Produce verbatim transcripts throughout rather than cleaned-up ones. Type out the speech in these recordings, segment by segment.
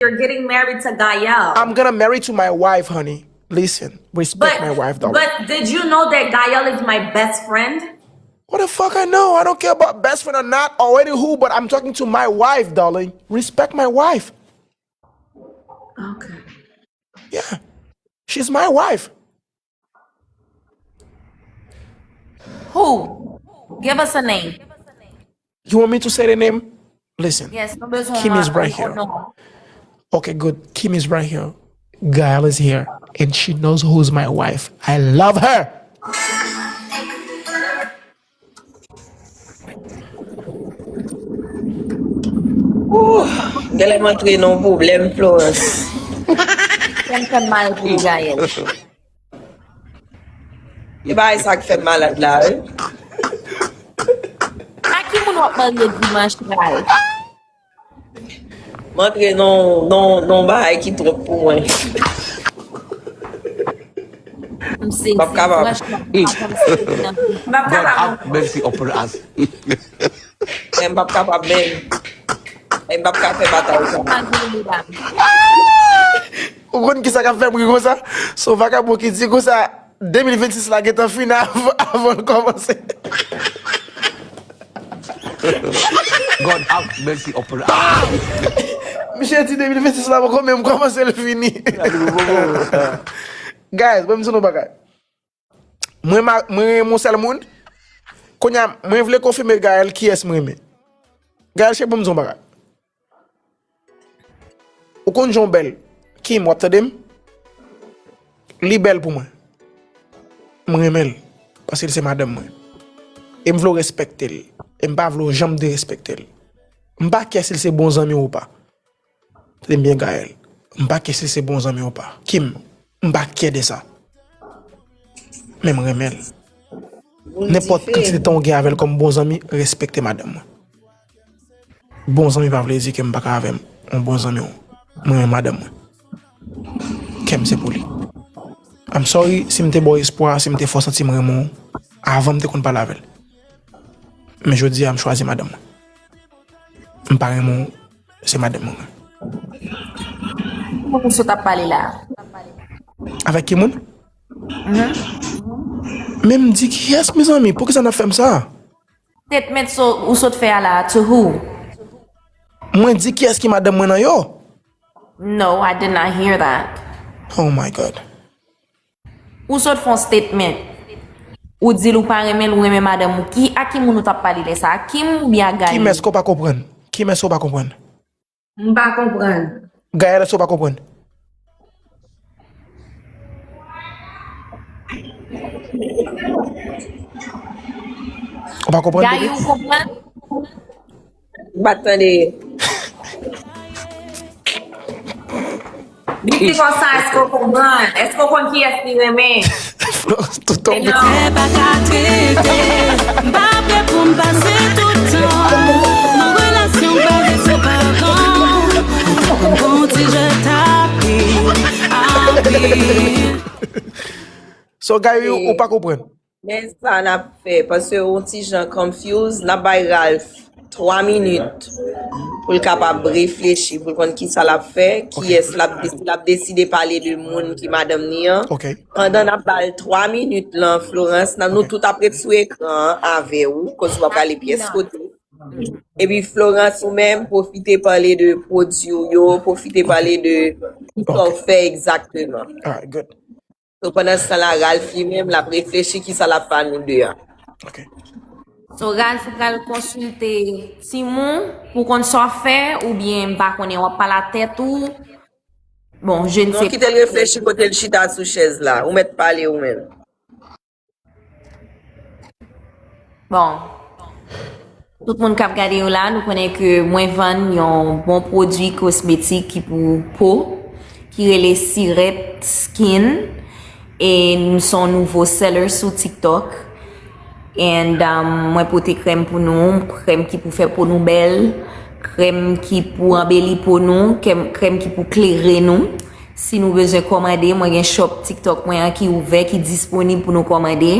you're getting married to Gael. I'm gonna marry to my wife, honey. Listen, respect But my wife, darling. But did you know that Gael is my best friend? What the fuck I know? I don't care about best friend or not, or anywho, but I'm talking to my wife, darling. Respect my wife. Okay. Yeah. She's my wife. Who? Give us a name. You want me to say the name? Listen. Yes, nou bezwen Kim wè is right yon here. Non. Okay, good. Kim is right here. Gael is here. And she knows who's my wife. I love her. Genlè m antre nan yon pwoblèm, Florence. Kè m fè mal pou Gael. E bagay sa k fè m malad la, wi. A ki moun w ap marye dimanch la? M antre nan nan nan bagay ki twòp pou mwen. M sezi. M ap kapab. Franchman, m ap sezi nan vi. God have mercy upon us. Men m p ap kapab menm. Men m p ap ka fè batay sa. Malgre medam. Ou konn ki sa k ap fè m ri konsa? Se yon vakabon ki di konsa, de mil vennsis la gentan fini avan, avan l kòmanse. God have mercy upon us. Misye di de mil vennsis la poko menm kòmanse l fini. Guys, ban m di nou bagay. Mwen, ma- mwen renmen yon sèl moun. Kounye a, mwen vle konfime Gael kiyès mwen renmen. Gael, cheri, ban m di yon bagay. Ou konn jan w bèl. Kim, w ap tande m? Li bèl pou mwen. Mwen renmen l. Paske l se madanm mwen. E m vle w respekte l. E m pa vle w janm derespekte l. M pa kè si l se bon zanmi w ou pa. Tande m byen, Gael. M pa kè si l se bon zanmi w ou pa. Kim, m pa kè de sa. Men m renmen l. Nenpòt kantite tan w gen avè l kòm bon zanmi, respekte madanm mwen. Bon zanmi pa vle di ke m pa ka avè yon bon zanmi w. Mwen renmen madanm mwen. Kè m se pou li. I'm sorry si m te ba w espwa, si m te fè w santi m renmen w avan m te konn pale avè l. Men jodi a, m chwazi madanm mwen. M pa renmen w, se madanm mwen. Ki moun ou sot ap pale la? Avèk ki moun? Men m di kiyès, mezanmi? Poukisa n ap fè m sa? Statement so, ou sot fè a la, to who? Mwen di kiyès ki madanm mwen nan yo? No, I did not hear that. Oh my God. Ou sot fè yon statement. Ou di l ou pa renmen l, ou renmen madanm ou. Ki, a ki moun ou t ap pale lè sa? A Kim oubyen a Gaëlle? Kimès ke w pa konprann? Kimès ke w pa konprann? M pa konprann. Gaëlle, èske w pa konprann? Ou pa konprann, Gaëlle, baby? Ou konprann? M pa t tande. Li di konsa, èske w konprann? Èske w konn kiyès li renmen? Florence, tout ton Fè pa ka trete. M pa prè pou m pase tout tan nan relasyon baze sou paran. Konn bon ti jwèt api, api. So, Gaëlle, ou pa konprann? Men sa n ap fè, paske yon ti jan confuse, n ap bay Ralph twa minit pou l kapab reflechi, pou l konn ki sa l ap fè, kiyès l ap, si l ap deside pale de moun ki madanm ni an. Ok. Pandan n ap ba l twa minit lan, Florence, nan, nou tout ap ret sou ekran an avè ou, koz w ap prale pyès kote. Epi Florence, ou menm, pwofite pale de pwodui w yo, pwofite pale de ki sa w fè egzakteman. Alright, good. So, pandan se tan la, Ralph li menm, l ap reflechi ki sa l ap fè a nou de a. Ok. So, Ralph, ou pral konsilte timoun pou konn sa w fè, oubyen, m pa konnen, w ap pale a tèt ou? Bon, je ne Non, sais kite l reflechi kote l chita sou chèz la. Ou mèt pale ou menm. Bon, tout moun k ap gade yo la, nou konnen ke mwen vann yon bon pwodui kosmetik ki pou po, ki rele Sirèt Skin. E nou se yon nouvo seller sou TikTok. And um, mwen pote krèm pou nou, krèm ki pou fè po nou bèl, krèm ki pou anbeli po nou, krèm, krèm ki pou klere nou. Si nou bezwen kòmande, mwen gen shop TikTok mwen an ki ouvè, ki disponib pou nou kòmande.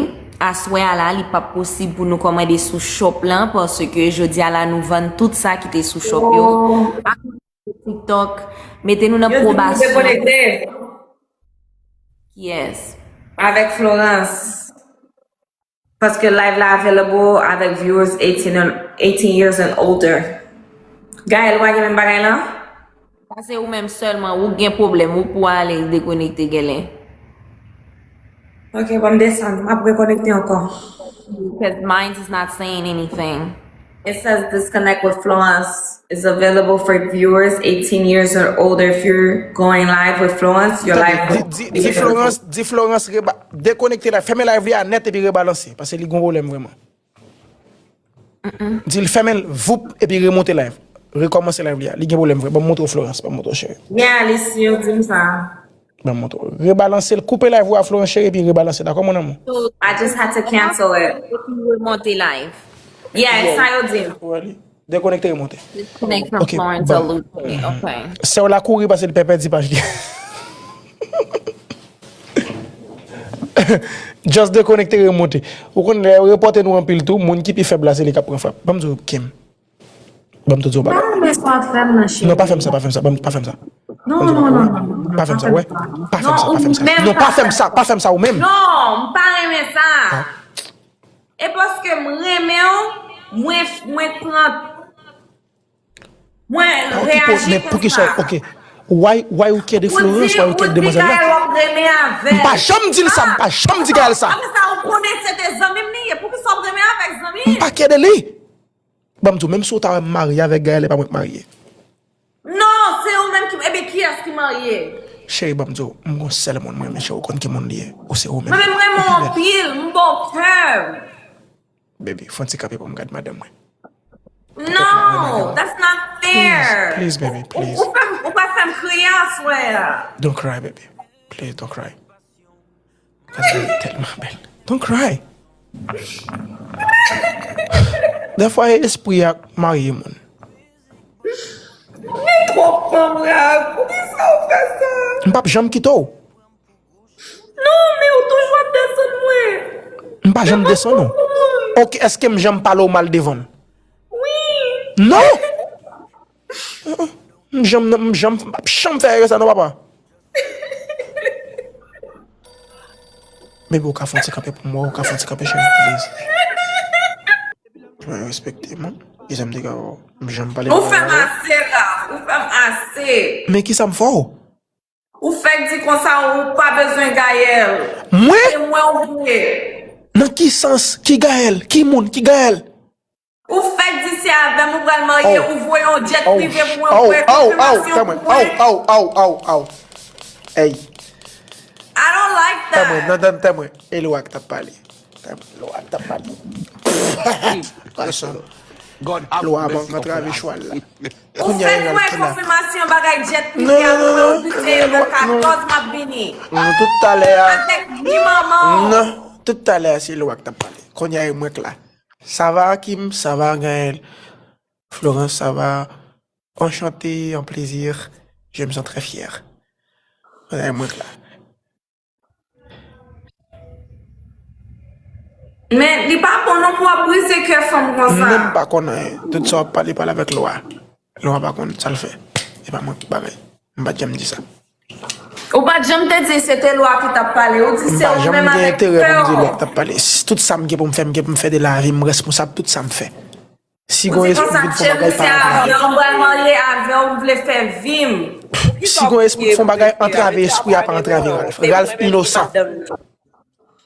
Aswè a la, li p ap posib pou nou kòmande sou shop lan, paske jodi a la, nou vann tout sa ki te sou shop yo. TikTok, mete nou nan probasyon. Yo di nou dekonekte. Yes. Avèk Florence. Paske live la available avèk viewers eighteen and, eighteen years and older. Gaël, ou pa gen menm bagay lan? Sa se ou menm sèlman, ou gen pwoblèm, ou pou ale dekonekte genlè. Ok, bon, m desann, m ap rekonekte ankò. Because mine is not saying anything. It says disconnect with Florence is available for viewers eighteen years or older. If you're going live with Florence, your live will be available. Di, di, di Florence, di Florence reba, dekonekte la, fèmen live li a nèt epi rebalanse, paske li gon pwoblèm vrèman. Di l fèmen l, voup, epi remonte live. Rekòmanse live li a. Li gen pwoblèm vre. Ban m montre w Florence, ban m montre w cheri. Yeah, Alice, yo di m sa. Ban m montre w. Rebalanse l, koupe live ou a Florence cheri, epi rebalanse, dakò, mon amour? I just had to cancel it. Epi remonte live. Yeah, sa yo di m. Dekonekte, remonte. Disconnect from Florence or lose me. Ok. Sè w la kouri pase l pè pèdi paj li. Just dekonekte, remonte. Ou konn lè yo repòte nou anpil tou, moun ki pi fèb la se li k ap pran frap. Ban m di w, Kim. Ban m tou di w yon bagay. Pa renmen sa w ap fè m nan, cheri. Non, pa fè m sa, pa fè m sa, pa fè m sa. Non, non, non, non, non, non, pa fè m sa, wè. Pa fè m sa, pa fè m sa. Non, pa fè m sa, pa fè m sa ou menm. Non, m pa renmen sa. E paske m renmen w, mwen, mwen pran Mwen reyaji konsa. Men poukisa, ok. Why, why ou care de Florence, why ou care de demwazèl la? M pa janm di l sa, m pa janm di Gaël sa. Apre sa, ou konnen se te zanmi m li ye, poukisa w renmen avèk zanmi? M pa care de li. Ban m di w, menm si w ta wè m marye avèk Gaël, e pa mwen k marye. Non, se ou menm ki, ebyen, kiyès ki marye? Cheri, ban m di w, m gon sèl moun mwen renmen, cheri, ou konn ki moun li ye. Ou se ou menm. Mwen menm renmen w anpil, m ba w kè m. Baby, fè yon ti kanpe pou m gad madanm mwen. No, that's not fair. Please, please, baby, please. Ou, ou fè m, ou pa fè m kriye aswè a. Don't cry, baby. Please, don't cry. Gad madanm tèlman bèl. Don't cry. Dèfwa e espri a k marye moun. Li twòp fanm, Ralph. Poukisa w fè sa? M p ap janm kite w. Non, men ou toujou ap desann mwen. M pa janm desann ou. Ok, èske m janm pale w mal devan l? Wi. Non! M janm, m janm, m p ap janm fè erè sa non, papa. Baby, ou ka fè yon ti kanpe pou mwen, ou ka fè yon ti kanpe, cheri, please. Mwen respekte, man. Kisa m te ka fè w? M janm pale mal devan w. Ou fè m ase, Ralph. Ou fè m ase. Men kisa m fè w? Ou fèk di konsa ou pa bezwen Gaël. Mwen? Se mwen ou vle. Nan ki sans? Ki Gaël? Ki moun? Ki Gaël? Ou fèk di se avè m ou pral marye, ou voye yon jet prive pou mwen, ou voye konfimasyon pou mwen. Aw, aw, aw, aw, aw, aw. Ey. I don't like that. Tann mwen, non, tann, tann mwen. E Loa k t ap pale. Tann mwen, Loa k t ap pale. Loa ap antrave chwal la. Ou fèk voye konfimasyon bagay jet prive a pou mwen, ou di se nan katòz m ap vini. Non, tout talè a. Avèk ni manman w. Non, tout talè a se Loa k t ap pale. Kounye a e mwen k la. Ça va, Kim? Ça va, Gaël? Florence, ça va? Enchanté, un plaisir. Je me sens très fier. Kounye a e mwen k la. Men, li pa bon non pou w ap brize kè fanm konsa. Menm pa konn anyen. Tout sa w ap pale, pale avèk Loa. Loa pa konn sa l fè. E pa mwen ki bagay. M pa t janm di sa. Ou pa t janm te di se te Loa ki t ap pale. Ou di se ou menm avèk kè w. M pa janm gen enterè pou m di Loa ki t ap pale. Tout sa m gen pou m fè, m gen pou m fè de lavi m, m responsab tout sa m fè. Si gon espri vin fè yon bagay pa antrave. Ou di konsa, Chericia, avè w, m vle fè vi m. Si gon espri k fè yon bagay, antrave espri a, pa antrave Ralph. Ralph inosan.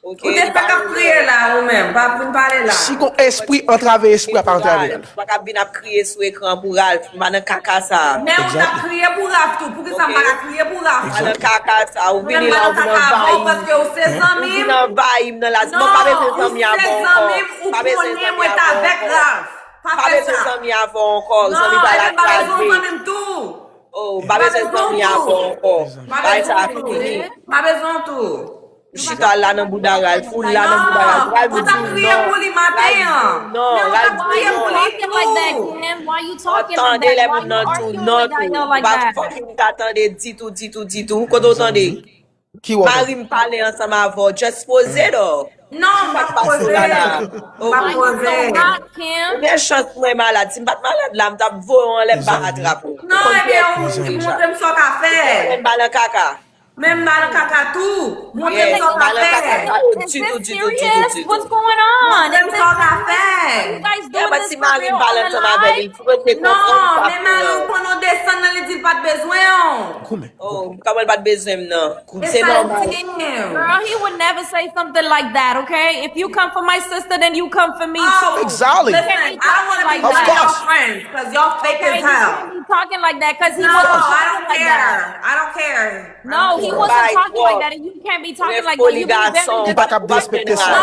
Ou te fèk ap kriye la, ou menm, pa vin pale la. Si gon espri antrave espri a, pa antrave Ralph. Ou pa ka vin ap kriye sou ekran pou Ralph, m pa nan kaka sa. Men ou t ap kriye pou Ralph tou, poukisa m pa ka kriye pou Ralph? M pa nan kaka sa, ou vini la, ou vin anvayi m. Ou vin anvayi m nan la. Non, pa bezwen zanmi avè w ankò. Pa bezwen zanmi avè w ankò. Pa bezwen zanmi avè w ankò. Zanmi pa la kraze. Oh, pa bezwen zanmi avè w ankò. Bagay sa a fini. Pa bezwen w tou. Ou chita la nan bouda Ralph, ou la nan bouda Ralph. Ralph di w non. Ralph di w non. Ralph di w non. Ou tande lè moun nan di w non tou. Ou pa fucking ka tande ditou, ditou, ditou. Kote w tande? Mari m pale ansanm avè w. Just poze dò. Non, m ap poze. M ap poze. Ou gen chans mwen malad. Si m pa t malad la, m t ap voye w anlè, m pa atrap ou. Non, ebyen, ou montre m sa w ka fè. Mwen ba nan kaka. Menm ba nan kaka tou. Montre m sa w ka fè. Ditou, ditou, ditou, ditou. What's going on? Montre m sa w ka fè. You guys Yeah, doing but this si for mari m real pa on nan the tanm avè li, live? pou yo te Non, konprann men mari w pran nou desann nan, li di l pa t bezwen w. Koumen. Oh, kòman l pa t bezwen m nan? E Se sa l nòmal. di m. Girl, he would never say something like that, okay? If you come for my sister, then you come for me too. Exactly. Listen, I don't want to be Of none of course. y'all friends because y'all fake Okay, as you hell. can't be talking like that because he No, wasn't I talking don't like that. care. I don't care. No, he Bye, wasn't talking like bro. that, and you can't be talking Ref like that. You be poligason. very Ou pa kap derespekte sa. No,